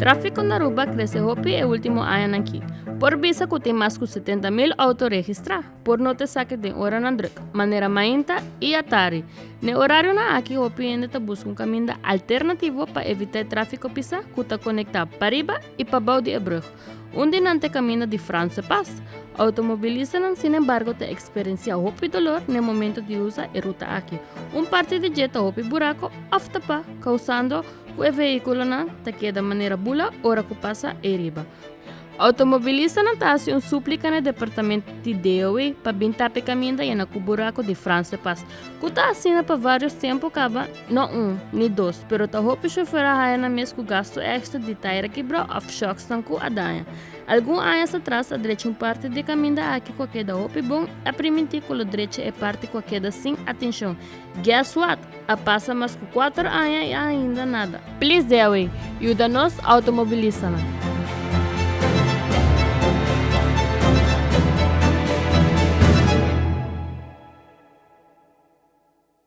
Tráfiko na Aruba a krese hopi e último añanan aki. Por bisa ku tin mas ku 70,000 outo registrá. Por nota esaki den oranan drùk, manera mainta i atardi. Na e orarionan aki hopi hende ta buska un kaminda alternativo pa evitá e tráfiko pisá ku ta konektá pariba i pabou di e brùg. Un di nan ta e kaminda di Franse Pas. Outomobilistanan sinembargo ta eksperensiá hopi dolor na e momento di usa e ruta aki. Un parti di dje ta hopi burako òf tapá, kousando ku e vehíkulonan ta keda manera bula ora ku pasa ei riba. Outomobilistanan ta hasi un súplika na e departamento di DOE pa bin tapa e kaminda yena ku burako di Franse Pas, ku ta asina pa vários tempu kaba, no un, ni dos, pero ta hopi shofèr a haya nan mes ku gastu èkstra di taira kibrá òf shòksnan ku a daña. Algun añas atras a drecha un parti di e kaminda aki ku a keda hopi bon, a primintí ku lo drecha e parti ku a keda sin atenshon. Guess what? A pasa mas ku kuater aña i ainda nada. Please DOE, yuda nos outomobilistanan.